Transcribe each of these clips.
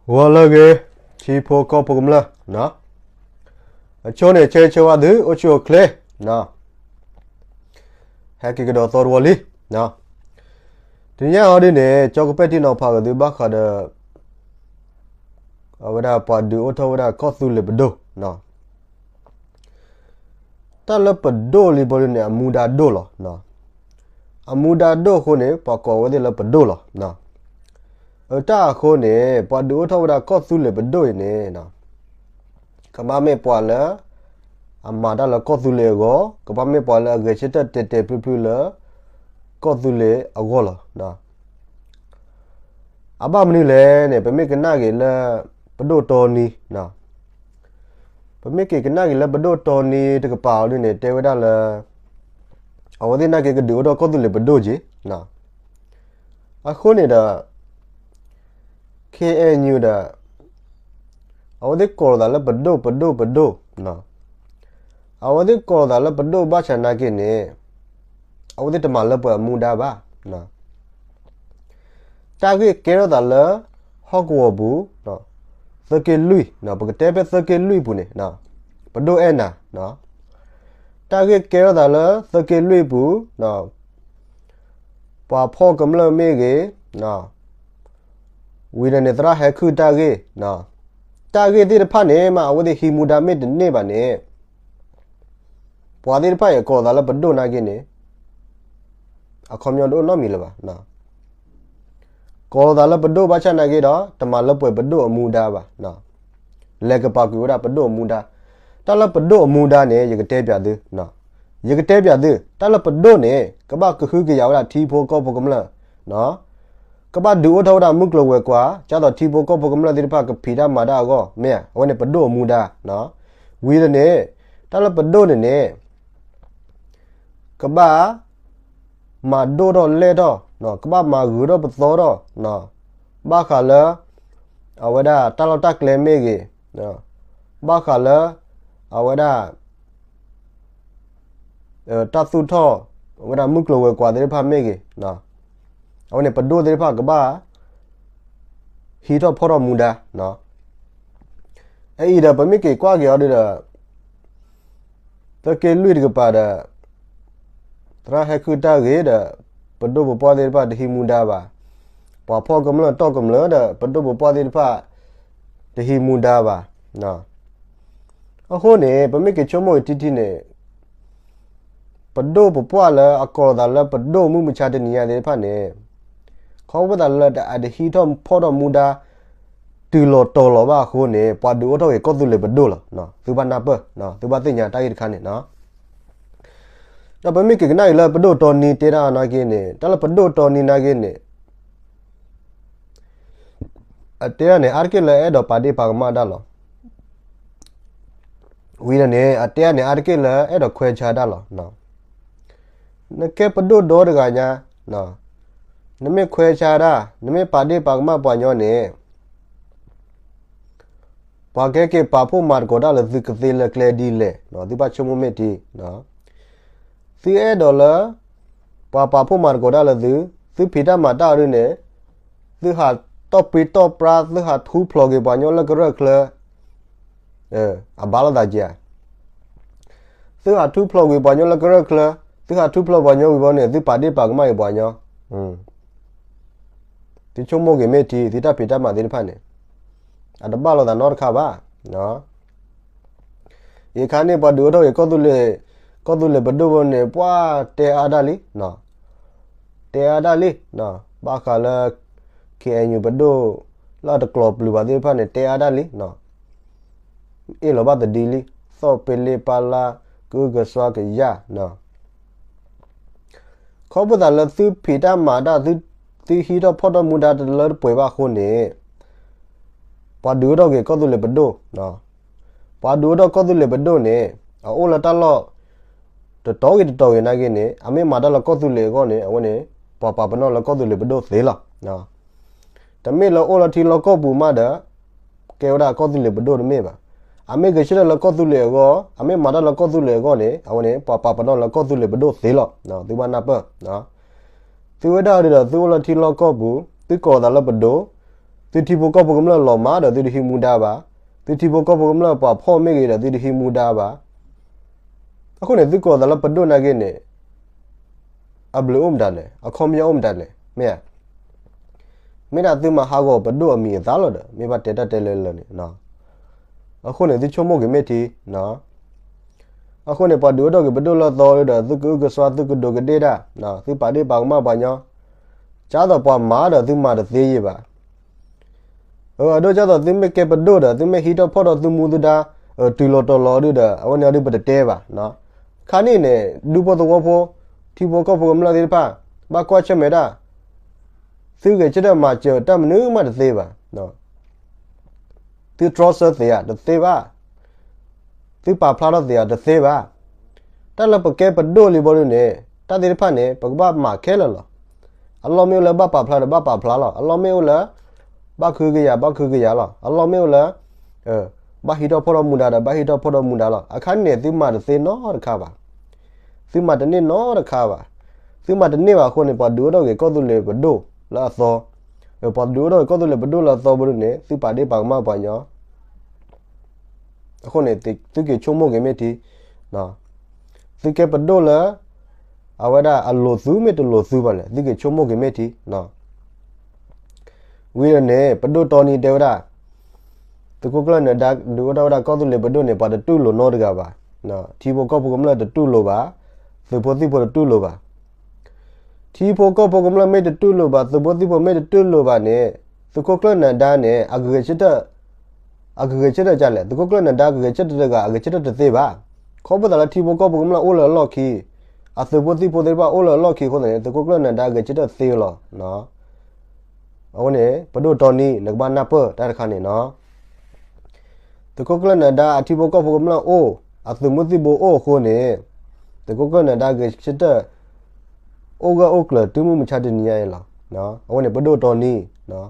ဂီၤလၢအဂ့ၤ, ထံဖိကီၢ်ဖိကမျၢၢ်, အဆိန့ၣ် ဆၢဂ့ၤဆၢဝါသု အိၣ်ဆူၣ်အိၣ်ချ့, ဟဲက့ၤကဒီးသီတဝီလံ. တနံၤအံၤဒ်န့ၣ် ကၠီကပဲာ်ထံနီၤဖးက့ၤသုဘၣ်ဃးဒီး အဝဲဒၣ်ပှၤဒုးအိၣ်ထီၣ်ဝဲဒၣ်ကီၢ်သူလ့ၤပဒိၣ် တၢ်လၢပဒိၣ်လံဘီဒ်န့ၣ် အမူဒါဒိၣ်လီၤ. အမူဒါဒိၣ်အဃိန့ၣ် ပှၤကိးဝဲသ့ၣ်လၢပဒိၣ်လီၤ. အတၢ်အဃိန့ၣ် ပှၤဒုးအိၣ်ထီၣ်ဝဲဒၣ်ကီၢ်သူလ့ၤပဒိၣ်အံၤန့ၣ် ကဘၣ်မ့ၢ်ပှၤလၢ အမၤတၢ်လၢကီၢ်သူလ့ၤအဂီၢ်, ကဘၣ်မ့ၢ်ပှၤလၢအဂဲၤဆၢထၢၣ်တဲာ်တဲာ်ဖျုးဖျုးလၢ ကီၢ်သူလ့ၤအဂီၢ်လီၤ. အဘၣ်မနုၤလဲၣ်န့ၣ် ပမ့ၢ်ကနၣ်က့ၤလၢ ပဒိၣ်တီနံ, ပမ့ၢ်က့ၤကနၣ်က့ၤလၢပဒိၣ်တီနံတကပၤအီၤဒ်န့ၣ် တဲဝဲဒၣ်လၢ အဝဲသ့ၣ်နာ်က့ၤကဒုးအိၣ်ထီၣ်ကီၢ်သူလ့ၤပဒိၣ်က့ၤ. အဃိန့ၣ်ဒီး ခ့အဲၣ်ယူၣ်ဒီး အဝဲသ့ၣ်ကိးလိာ်သးလၢပဒိၣ်ပဒိၣ်ပဒိၣ်, အဝဲသ့ၣ်ကိးလိာ်သးလၢပဒိၣ်ဘၣ်ဆၣ်နာ်က့ၤန့ၣ် အဝဲသ့ၣ်တမၤလၢပှဲၤအမူဒါဘၣ်. တၢ်ဂ့ၢ်ကဲထီၣ်သးလၢ ဟီၣ်ကဝီၤပူၤ သုးက့လွံၢ်, ပကတဲဖဲသုးက့လွံၢ်ပူၤန့ၣ် ပဒိၣ်အဲၣ်နၤ, တၢ်ဂ့ၢ်ကဲထီၣ်သးလၢသုးက့လွံၢ်ပူၤ ပှၤဖီၣ်ကမျၢၢ်မ့ၢ်ဂ့ၤ, ဝံၤဒီးန့ၣ် သရၣ်ဟဲခုၣ်တၢ်ဂ့ၢ်, တၢ်ဂ့ၢ်သ့ၣ်တဖၣ်န့ၣ်မး အဝဲသ့ၣ်ဟံးမူဒါမ့ၢ်တန့ၢ်ဘၣ်န့ၣ် ပှၤသ့ၣ်တဖၣ်အံၤကိးသးလၢပဒိၣ်နာ်က့ၤန့ၣ် အခီပညီတအိၣ်နီတမံၤလၢၤဘၣ်. ကိးလိာ်သးလၢပဒိၣ်ဘၣ်ဆၣ်နာ်က့ၤဒီး တမၤလၢပှဲၤပဒိၣ်အမူဒါဘၣ်. လဲၤကပာ်ကွံာ်ဝဲဒၣ်ပဒိၣ်အမူဒါ, တၢ်လၢပဒိၣ်အမူဒါန့ၣ် ယကတဲပၠးသု, ယကတဲပၠးသု တၢ်လၢပဒိၣ်န့ၣ် ကဘၣ်ကဟုကယာ်ဝဲဒၣ်ထံဖိကီၢ်ဖိကမျၢၢ်, ကဘၣ်ဒုးအိၣ်ထီၣ်ဝဲဒၣ်မုၢ်ကျိၤဝဲၤကွာ် ဒ်သိးထံဖိကီၢ်ဖိကမျၢၢ်သ့ၣ်တဖၣ်ကဖံးတၢ်မၤတၢ်အဂီၢ် မ့ၢ်ဧါ, အဝဲန့ၣ်ပဒိၣ်အမူဒါ. ဝံၤဒီးန့ၣ် တၢ်လၢပဒိၣ်န့ၣ်န့ၣ် ကဘၣ် မၤဒိၣ်ထီၣ်လဲၢ်ထီၣ်, ကဘၣ်မၤဂုာ်ထီၣ်ပသီထီၣ်, ဘၣ်ဃးလၢ အဝဲဒၣ်တၢ်လီၢ်တၢ်ကျဲမ့ၢ်ဂ့ၤ, ဘၣ်ဃးလၢ အဝဲဒၣ် တၢ်သူၣ်ထီၣ် အဝဲဒၣ်မုၢ်ကျိၤဝဲၤကွာ်သ့ၣ်တဖၣ်မ့ၢ်ဂ့ၤ, အဝဲန့ၣ်ပဒိၣ်သ့ၣ်တဖၣ်ကဘၣ် ဟံးထီၣ်ဖီၣ်ထီၣ်မူဒါ. အအံၤဒီးပမ့ၢ်က့ၤကွၢ်က့ၤအီၤဒ်ဒီး သုးက့လွံၢ်တကပၤဒီး သရၣ်ဟဲခုၣ်တၢ်ဂ့ၢ်ဒီး ပဒိၣ်ပပှၢ်သ့ၣ်တဖၣ်တဟံးမူဒါဘၣ်, ပှၤဖီၣ်ကမျၢၢ်တီၢ်ကမျၢၢ်ဒီး ပဒိၣ်ပပှၢ်သ့ၣ်တဖၣ် တဟံးမူဒါဘၣ်. အဃိန့ၣ် ပမ့ၢ်က့ၤဆိကမိၣ်အံၤထံထံန့ၣ် ပဒိၣ်ပပှၢ်လၢအကိးလိာ်သးလၢပဒိၣ်မုၢ်မဆါတနံၤညါသ့ၣ်တဖၣ်န့ၣ် ခီဖျိသးလၢအတဟံးထီၣ်ဖီၣ်ထီၣ်မူဒါ တုၤလီၤတီၤလီၤဘၣ်အဃိန့ၣ် ပှၤဒုးအိၣ်ထီၣ်က့ၤကီၢ်သူလ့ၤပဒိၣ်လီၤ. သုဘၣ်နၢ်ပၢၢ်, သုဘၣ်သ့ၣ်ညါတၢ်ဂ့ၢ်တခါန့ၣ် ဒီးပမ့ၢ်က့ၤကနၣ်အံၤလၢပဒိၣ်တီနံၤတဲဒၣ်နာ်က့ၤန့ၣ် တၢ်လၢပဒိၣ်တီနံၤနာ်က့ၤန့ၣ် အတဲဒၣ်န့ၣ် အါတက့ၢ်လၢအဲၣ်ဒိးပာ်ဒ့ၣ်ပာ်ကမၣ်တၢ်လီၤ. ဝံၤဒီးန့ၣ် အတဲဒၣ်န့ၣ် အါတက့ၢ်လၢအဲၣ်ဒိးခွဲးဆါတၢ်လီၤ. နကဲပဒိၣ်ဒီတဂၤညါ, နမ့ၢ်ခွဲးဆါတၢ်, နမ့ၢ်ပာ်ဒ့ၣ်ပာ်ကမၣ်ပှၤညီန့ၣ် ပှၤကဟဲက့ၤပာ်ဖှိၣ်မၤသကိးတၢ်လၢသုကသ့လၢကျဲဒ်လဲၣ်, သုဘၣ်ဆိကမိၣ်မ့ၢ်တံၢ်. သုအဲၣ်ဒိးလၢ ပှၤပာ်ဖှိၣ်မၤသကိးတၢ်လၢသု, သုဖံးတၢ်မၤတၢ်အီၤဒ်န့ၣ်, သုဟးတီၢ်ပှ့ၤတီၢ်ပြါ, သုဟးထူဖျိးက့ၤပှၤညီလၢကရၢၢ်ချၢ, အဘၣ်လိာ်သးက့ဧါ. သုဟးထူဖျိးကွံာ်ပှၤညီလၢကရၢၢ်ချၢ, သုဟးထူဖျိးပှၤညီဝံၤဘီန့ၣ် သုပာ်ဒ့ၣ်ပာ်ကမၣ်က့ၤပှၤညီ. သုဆိကမိၣ်က့ၤမ့ၢ်တံၢ်, သုတၢ်ဖံးတၢ်မၤသ့ၣ်တဖၣ်န့ၣ် အတဘၣ်လိာ်သးနီတခါဘၣ်. ယခါန့ၣ် ပှၤဒုးအိၣ်ထီၣ်က့ၤ ကီၢ်သူလ့ၤပဒိၣ်ဘီန့ၣ် ပှၤတဲအါဒၣ်လံ, တဲအါဒၣ်လံ, ဘၣ်ဃးလၢ ခ့ၣ်အဲၣ်ယူၣ်ပဒိၣ် လၢအတကျိၤပျုၤဘၣ်သ့ၣ်တဖၣ်န့ၣ် တဲအါဒၣ်လံ, အ့ၣ်လိာ်ဘၣ်သဒံလံ, သီၣ်ပ့လ့ပာ်လၢ ကအုကစွါကယၢ် ခီဖျိသးလၢသုဖံးတၢ်မၤတၢ်, သုဟံးထီၣ်ဖီၣ်ထီၣ်မူဒါတလၢတပှဲၤဘၣ်အဃိန့ၣ်, ပှၤဒုးအိၣ်ထီၣ်က့ၤကီၢ်သူလ့ၤပဒိၣ်, ပှၤဒုးအိၣ်ထီၣ်ကီၢ်သူလ့ၤပဒိၣ်န့ၣ် အအိၣ်လၢတၢ်လီၢ် တတီၤဂ့ၤတတီၤဂ့ၤနာ်က့န့ၣ် အမ့ၢ်မၤတၢ်လၢကီၢ်သူလ့ၤအဂီၢ်န့ၣ် အဝဲန့ၣ် ပှၤပာ်ပနီၣ်လၢကီၢ်သူလ့ၤပဒိၣ်သ့လီၤ. တမ့ၢ်လၢအိၣ်လၢထံလီၢ်ကီၢ်ပူၤမးဒီး ကဲဝဲဒၣ်ကီၢ်သူလ့ၤပဒိၣ်တမ့ၢ်ဘၣ်. အမ့ၢ်ဂဲၤဆၢထၢၣ်လၢကီၢ်သူလ့ၤအဂီၢ်, အမ့ၢ်မၤတၢ်လၢကီၢ်သူလ့ၤအဂီၢ်န့ၣ် အဝဲန့ၣ် ပှၤပာ်ပနီၣ်လၢကီၢ်သူလ့ၤပဒိၣ်သ့လီၤ. သုဘၣ်နၢ်ပၢၢ်, သုဝဲဒၣ်ဒ်ဒီး သုအိၣ်လၢထံလီၢ်ကီၢ်ပူၤ, သုကိးသးလၢပဒိၣ်, သု သုထံဖိကီၢ်ဖိကမျၢၢ်လီၤမၢ်ဒီး သုတဟံးမူဒါဘၣ်. သုထံဖိကီၢ်ဖိကမျၢၢ်ပှၤဖီၣ်မ့ၢ်ဂ့ၤဒီး သုတဟံးမူဒါဘၣ်. အဃိန့ၣ် သုကိးသးလၢပဒိၣ်နာ်က့န့ၣ် အဘျုးအိၣ်မတၤလဲၣ်, အခီပညီအိၣ်မတၤလဲၣ်, မ့ၢ်ဧါ. မ့ၢ်ဒၣ်သုမၤဟးဂီၤပဒိၣ်အမံၤအသၣ်လီၤဒီး မ့ၢ်ဘၣ်တဲတၢ်တဲလၢလၢာ်န့ၣ်. အဃိန့ၣ် သုဆိကမိၣ်က့ၤမ့ၢ်ထံ, အဃိန့ၣ် ပှၤဒုးအိၣ်ထီၣ်က့ၤပဒိၣ်လၢအသီဒီး သုကအုကစွါ သုကဒိးကဒ့ၣ်တၢ်, သုပာ်ဒ့ၣ်ပာ်ကမၣ်ပှၤညီ, ကၢ်သိးပှၤမၤဒီး သုမၤတသ့ယံၤဘၣ်. အဒိကၢ်သိး သုမ့ၢ်ကဲပဒိၣ်ဒီး သုမ့ၢ်ဟံးထီၣ်ဖီၣ်ဒီးသုမူသုဒါ တုၤလီၤတီၤလီၤဒုဒီး အဝဲန့ၣ်အဒုပတတဲဘၣ်. ခါန့ၣ်န့ၣ် ဒူဖိသဝီဖိ ထံဖိကီၢ်ဖိကမျၢၢ်သ့ၣ်တဖၣ် ဘၣ်ကွၢ်ဆၢၣ်မဲာ်တၢ်, သုဂဲၤဆၢထၢၣ်မၤစၢၤတၢ်မနုၤမးတသ့ဘၣ်. သုတြီဆၢသ့ဧါ, တသ့ဘၣ်. သုပာ်ဖျါထီၣ်သ့ဧါ, တသ့ဘၣ်. တၢ်လၢပကဲပဒိၣ်လံဘီဒုန့ၣ် တၢ်သ့ၣ်တဖၣ်န့ၣ် ပကဘၣ်မၤခဲလၢာ်လီၤ. အလီၢ်မ့ၢ်အိၣ်လၢဘၣ်ပာ်ဖျါဒီးဘၣ်ပာ်ဖျါလီၤ. အလီၢ်မ့ၢ်အိၣ်လၢ ဘၣ်ဃုကယၤ ဘၣ်ဃုကယၤလီၤ. အလီၢ်မ့ၢ်အိၣ်လၢ ဘၣ်ဟံးထီၣ်ဖီၣ်ထီၣ်မူဒါဒီး ဘၣ်ဟံးထီၣ်ဖီၣ်ထီၣ်မူဒါလီၤ. အခါန့ၣ် သုမၤတသ့နီတခါဘၣ်. သုမၤတန့ၢ်နီတခါဘၣ်. သုမၤတန့ၢ်ဘၣ်အဃိန့ၣ် ပှၤဒုးအိၣ်ထီၣ်က့ၤကီၢ်သူလ့ၤပဒိၣ်လၢအသီ, ပှၤဒုးအိၣ်ထီၣ်က့ၤကီၢ်သူလ့ၤပဒိၣ်လၢအသီဘီဒုန့ၣ် သုပာ်ဒ့ၣ်ပာ်ကမၣ်ပှၤညီ အဃိန့ၣ် သုက့ၤဆိကမိၣ်က့ၤမ့ၢ်ထံ, သုကဲပဒိၣ်လၢ အဝဲဒၣ်အလိၤသုမ့ၢ်တလိၤသုဘၣ်န့ၣ် သုက့ၤဆိကမိၣ်က့ၤမ့ၢ်ထံ. ဝံၤဒီးန့ၣ် ပဒိၣ်တီနံတဲဝဲဒၣ်, သုးခိၣ်ကျၢၢ်နၢၤဒါဒုးအိၣ်ထီၣ်ဝဲဒၣ်ကီၢ်သူလ့ၤပဒိၣ်န့ၣ် ပှၤတတူၢ်လိာ်နီတဂၤဘၣ်. ထံဖိကီၢ်ဖိကမျၢၢ်တတူၢ်လိာ်ဘၣ်, သုးဖိသံၣ်ဖိတတူၢ်လိာ်ဘၣ်. ထံဖိကီၢ်ဖိကမျၢၢ်မ့ၢ်တတူၢ်လိာ်ဘၣ်, သုးဖိသံၣ်ဖိမ့ၢ်တတူၢ်လိာ်ဘၣ်န့ၣ် သုးခိၣ်ကျၢၢ်နၢၤဒါန့ၣ် အကဂဲၤဆၢထၢၣ်, အကဂဲၤဆၢထၢၣ်ဒ်လဲၣ်. သုးခိၣ်ကျၢၢ်နၢၤဒါကဂဲၤဆၢထၢၣ်တဂၤ အဂဲၤဆၢထၢၣ်တသ့ဘၣ်. ခီဖျိသးလၢထံဖိကီၢ်ဖိကမျၢၢ်အိၣ်လၢအလီၢ်ခံ, အသုးဖိသံၣ်ဖိသ့ၣ်တဖၣ်အိၣ်လၢအလီၢ်ခံအဃိသတးန့ၣ် သုးခိၣ်ကျၢၢ်နၢၤဒါဂဲၤဆၢထၢၣ်သ့လီၤ. အဃိန့ၣ် ပဒိၣ်တီနံ နကဘၣ်နၢ်ပၢၢ်တၢ်တခါန့ၣ်နီၤ. သုးခိၣ်ကျၢၢ်နၢၤဒါအထံဖိကီၢ်ဖိကမျၢၢ်အိၣ်, အသုးမုၢ်သံၣ်ဘိအိၣ်အဃိန့ၣ်, သုးခိၣ်ကျၢၢ်နၢၤဒါဂဲၤဆၢထၢၣ် အိၣ်ဂၢၢ်အိၣ်ကျၢၤတုၤမုၢ်မဆါတနံၤညါအံၤလီၤ. အဝဲန့ၣ်ပဒိၣ်တီနံ,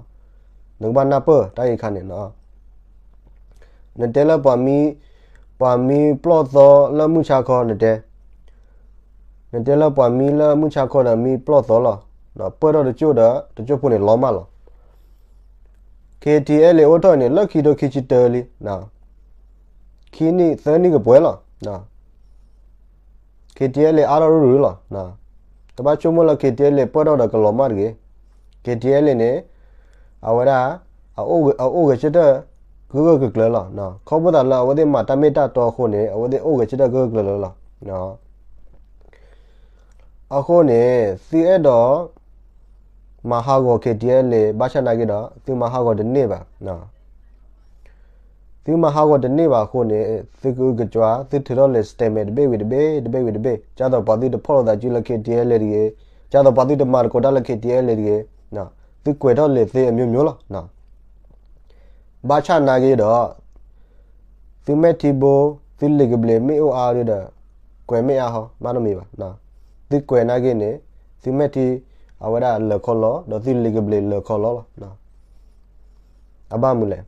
နကဘၣ်နၢ်ပၢၢ်တၢ်အံၤတခါန့ၣ်နီၤ. နတဲလၢပှၤမံ, ပှၤမံပျီၢ်သီလၢမုၢ်ဆါခီနတဲ, နတဲလၢပှၤမံလၢမုၢ်ဆါခီဒီးမံပျီၢ်သီလီၤ. ပၢၢ်ထီၣ်တကၠိၢ်ဒီး တကၠိၢ်ဖိန့ၣ်လီၤမၢ်လီၤ. ခ့ထံအဲလ့ၣ်အိၣ်ထီၣ်န့ၣ် လၢခံထိခံဆံတၢလံ, ခံနံၣ်သၢနံၣ်ကပှဲၤလီၤ. ခ့ထံအဲလ့ၣ်အါထီၣ်ရူၢ်ရူၢ်လီၤ. တဘၣ်ဆိကမိၣ်လၢ ခ့ထံအဲလ့ၣ် ပၢၢ်ထီၣ်ဒီးကလီၤမၢ်တဂ့ၤ. ခ့ထံအဲလ့ၣ်န့ၣ် အဝဲဒၣ် အအိၣ်ဂဲၤဆၢထၢၣ် ဂၢၢ်ဂၢၢ်ကျၢၤကျၢၤလီၤ. ခီဖျိသးလၢအဝဲသ့ၣ်မၤတၢ်မ့ၢ်တၢ်တီအဃိန့ၣ် အဝဲသ့ၣ်အိၣ်ဂဲၤဆၢထၢၣ်ဂၢၢ်ဂၢၢ်ကျၢၤကျၢၤလီၤ. အဃိန့ၣ် သုအဲၣ်ဒိး မၤဟးဂီၤ ခ့ထံအဲလ့ၣ် ဘၣ်ဆၣ်နာ်က့ဒီး သုမၤဟးဂီၤတန့ၢ်ဘၣ်. သုမၤဟးဂီၤတန့ၢ်ဘၣ်အဃိန့ၣ် သုကအုကစွါ သုထုးထီၣ်လံာ် statement တဘ့ၣ်ဝံၤတဘ့ၣ် တဘ့ၣ်ဝံၤတဘ့ၣ် ကၢ်သိးပှၤသုတဖီၣ်လိာ်သးစုလၢ ခ့ထံအဲလ့ၣ် တဂ့ၤ, ကၢ်သိးပှၤသုတမၤသကိးတၢ်လၢ ခ့ထံအဲလ့ၣ် တဂ့ၤ, သုကွဲးထီၣ်လံာ်သ့အမျိုးမျိုးလီၤ. ဘၣ်ဆၣ်နာ်က့ဒီး သုမဲာ်ထံဘိ သုလံာ်ကဘျံးမ့ၢ်အိၣ်အါဒီး ကွဲးမ့ၢ်အါဟီ ဘၣ်နီတမံၤဘၣ်. သုကွဲးနာ်က့န့ၣ် သုမဲာ်ထံ အဝဲဒၣ်လၢာ်ခီလီၤ ဒီးသုလံာ်ကဘျံးလၢာ်ခီလီၤလီၤ. အဘၣ်မနုၤလဲၣ်.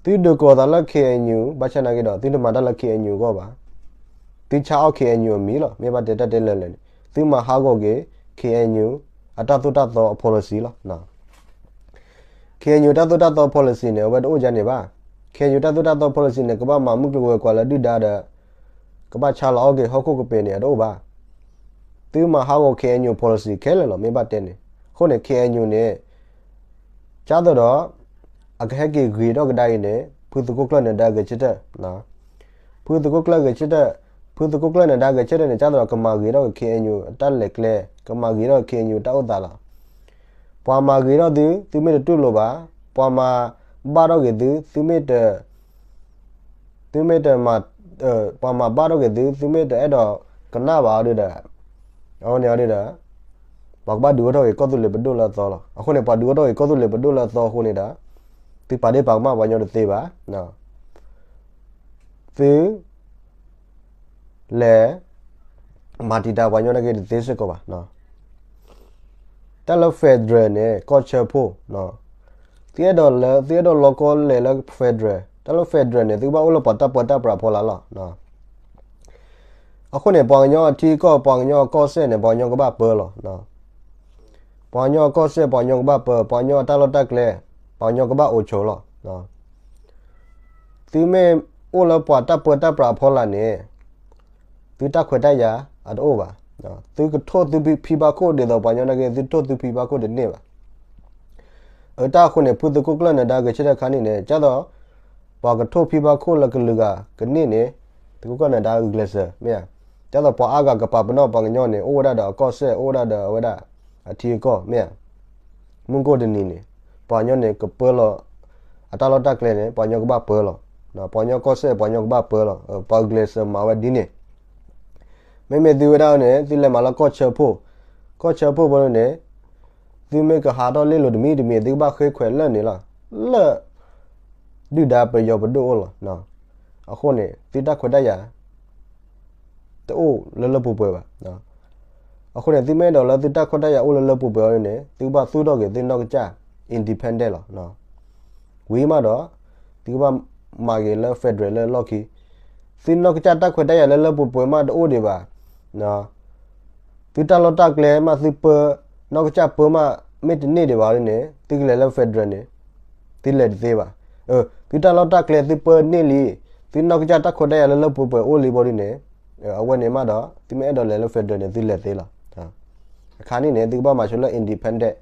သုဒုးကိးသးလၢ ခ့ၣ်အဲၣ်ယူၣ် ဘၣ်ဆၣ်နာ်က့ဒီး သုတမၤတၢ်လၢ ခ့ၣ်အဲၣ်ယူၣ် အဂီၢ်ဘၣ်. သုဆါအီၣ် ခ့ၣ်အဲၣ်ယူၣ် အမံၤလီၤ. မ့ၢ်ဘၣ်တဲတၢ်တဲလၢာ်လၢာ်န့ၣ် သုမၤဟးဂီၤက့ၤ ခ့ၣ်အဲၣ်ယူၣ် အတၢ်သိၣ်တၢ်သီအ policy လီၤ. ခ့ၣ်အဲၣ်ယူၣ် တၢ်သိၣ်တၢ်သီ policy န့ၣ် အဝဲတအိၣ်ဒ်န့ၣ်ဘၣ်. ခ့ၣ်အဲၣ်ယူၣ် တၢ်သိၣ်တၢ်သီ policy န့ၣ် ကဘၣ်မၤမုၢ်ကျိၤဝဲၤကွာ်လၢဒုၣ်ဒါဒီး ကဘၣ်ဆါလီၤအီၣ်က့ၤဟီၣ်ခိၣ်ကပ့ၤန့ၣ် အတအိၣ်ဘၣ်. သုမၤဟးဂီၤ ခ့ၣ်အဲၣ်ယူၣ် policy ခဲလၢာ်လီၤ မ့ၢ်ဘၣ်တဲန့ၣ်. အဃိန့ၣ် ခ့ၣ်အဲၣ်ယူၣ် န့ၣ် ကၢ်သိးဒီး အကဟဲက့ၤဂ့ၤထီၣ်ကဒါအံၤန့ၣ် ဖုသုးခိၣ်ကျၢၢ်နၢၤဒါဂဲၤဆၢထၢၣ်, ဖုသုးခိၣ်ကျၢၢ်ဂဲၤဆၢထၢၣ်, ဖုသုးခိၣ်ကျၢၢ်နၢၤဒါဂဲၤဆၢထၢၣ်န့ၣ် ကၢ်သိးဒီးကမၤဂ့ၤထီၣ်က့ၤ ခ့ၣ်အဲၣ်ယူၣ် အတၢ်လဲၤကျဲ, ကမၤဂ့ၤထီၣ်က့ၤ ခ့ၣ်အဲၣ်ယူၣ် အတၢ်အိၣ်သးလီၤ. ပှၤမၤဂ့ၤထီၣ်သု သုမ့ၢ်တတူၢ်လိာ်ဘၣ်, ပှၤမၤဘၣ်ထီၣ်က့ၤသု သုမ့ၢ်တ သုမ့ၢ်တမၤ, ပှၤမၤဘၣ်ထီၣ်က့ၤသု သုမ့ၢ်တအဲၣ်ဒိးကနၣ်ဘၣ်အီၤဒီး, အဝဲန့ၣ်အီၤဒီး, ပှၤကဘၣ်ဒုးအိၣ်ထီၣ်က့ၤကီၢ်သူလ့ၤပဒိၣ်လၢအသီလီၤ. အဃိန့ၣ် ပှၤဒုးအိၣ်ထီၣ်က့ၤကီၢ်သူလ့ၤပဒိၣ်လၢအသီအဃိန့ၣ်ဒီး, သုပာ်ဒ့ၣ်ပာ်ကမၣ်ပှၤညီတသ့ဘၣ်. သု လဲၤ မၤတံာ်တာ်ပှၤညီနာ်က့တသ့စ့ၢ်ကီးဘၣ်. တၢ်လၢ federal န့ၣ် ကီၢ်ဆၢဖိ, သုအဲၣ်ဒိးလၢ သုအဲၣ်ဒိးလီၤကီလဲၤလၢ federal, တၢ်လၢ federal န့ၣ် သုကဘၣ်အိၣ်လၢပှၤတၢ်ပၢတၢ်ပြးဖီလာ်လီၤ. အဃိန့ၣ် ပှၤကညီအထံအကီၢ် ပှၤကညီအကီၢ်စဲၣ်န့ၣ် ပှၤကညီကဘၣ်ပၢလီၤ. ပှၤကညီကီၢ်စဲၣ် ပှၤကညီကဘၣ်ပၢ, ပှၤကညီအတၢ်လီၢ်တၢ်ကျဲ ပှၤကညီကဘၣ်အိၣ်ဆိးလီၤ. သုမ့ၢ်အိၣ်လၢပှၤတၢ်ပၢတၢ်ပြးအဖီလာ်န့ၣ် သုတၢ်ခွဲးတၢ်ယာ်အတအိၣ်ဘၣ်. သုကထိၣ်သုဖံဘၣ်ခိၣ်ဒ်သိးပှၤကညီနာ်က့ သုထိၣ်သုဖံဘၣ်ခိၣ်တန့ၢ်ဘၣ်. အတၢ်အဃိန့ၣ် ဖုသုးခိၣ်ကျၢၢ်နၢၤဒါဂဲၤဆၢထၢၣ်ခါန့ၣ်န့ၣ် ဒ်သိး ပှၤကထိၣ်ဖံဘၣ်ခိၣ်လၢကလုာ်ဂၤကန့ၢ်န့ၣ် သုးခိၣ်ကျၢၢ်နၢၤဒါဂုာ်ကျဲးစၢး မ့ၢ်ဧါ. ဒ်သိးပှၤအါဂၤကပာ်ပနီၣ်ပှၤကညီန့ၣ် အိၣ်ဝဲဒၣ်ဒီးအကီၢ်စဲၣ် အိၣ်ဝဲဒၣ်ဒီးအဝဲဒၣ် အထံအကီၢ် မ့ၢ်ဧါ. မုၢ်ကိၢ်တနံၤန့ၣ် ပှၤကညီန့ၣ်ကပၢလီၤ အတၢ်လီၢ်တၢ်ကျဲန့ၣ် ပှၤကညီကဘၣ်ပၢလီၤ. ပှၤကညီကီၢ်စဲၣ် ပှၤကညီကဘၣ်ပၢလီၤ. ပှၤဂုာ်ကျဲးစၢးမၤဝဲဒ်န့ၣ် မ့မ့ၢ်သုဝဲဒၣ်န့ၣ် သုလဲၤမၤလၢကီၢ်ဆၢဖှိၣ်, ကီၢ်ဆၢဖှိၣ်ဖိန့ၣ် သုမ့ၢ်ကဟးထီၣ်လ့လိာ်တမံၤတမံၤ သုကဘၣ်ဃ့ခွဲးလၢာ်န့ၣ်လီၤ. လၢ ဒုၣ်ဒါပယီၤပဒိၣ်အိၣ်လီၤ. အဃိန့ၣ် သုတၢ်ခွဲးတၢ်ယာ် တအိၣ်လၢလၢပှဲၤပှဲၤဘၣ်. အဃိန့ၣ် သုမ့ၢ်အဲၣ်ဒိးလၢသုတၢ်ခွဲးတၢ်ယာ်အိၣ်လၢလၢပှဲၤပှဲၤအီၤန့ၣ် သုကဘၣ်သူၣ်ထီၣ်က့ၤသုနီၢ်ကစၢ် independent လီၤ. ဝံၤမးဒီး သုကဘၣ်မၤက့ၤလၢ federal လၢလီၢ်ခံ သုနီၢ်ကစၢ်တၢ်ခွဲးတၢ်ယာ်လၢလၢပှဲၤပှဲၤမးတအိၣ်ဒံးဘၣ်. သုတၢ်လီၢ်တၢ်ကျဲမးသုပၢ, နီၢ်ကစၢ်ပၢမး မ့ၢ်တန့ၢ်ဒံးဘၣ်န့ၣ် သုကလဲၤလၢ federal န့ၣ် သုလဲၤတသ့ဘၣ်. သုတၢ်လီၢ်တၢ်ကျဲသုပၢန့ၢ်လံ, သုနီၢ်ကစၢ်တၢ်ခွဲးတၢ်ယာ်လၢလၢပှဲၤပှဲၤအိၣ်လံဘၣ်ဒ်န့ၣ်, အဝဲန့ၣ်မးဒီး သုမ့ၢ်အဲၣ်ဒိးလဲၤလၢ federal န့ၣ် သုလဲၤသ့လီၤ. အခါန့ၣ်န့ၣ် သုကဘၣ်မၤဆိလၢ independent,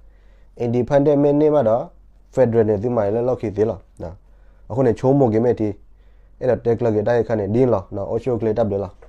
independent မ့ၢ်န့ၢ်မးဒီး federal န့ၣ် သုမၤလၢလီၢ်ခံသ့လီၤ. အဃိန့ၣ် ဆိကမိၣ်က့ၤမ့ၢ်ထံ, အဲၣ်ဒိးတဲကျၢၤက့ၤတၢ်အံၤအခါန့ၣ် ဒ်န့ၣ်လီၤ. အိၣ်ဆူၣ်အိၣ်ချ့တၢ်ဘျုးလီၤ.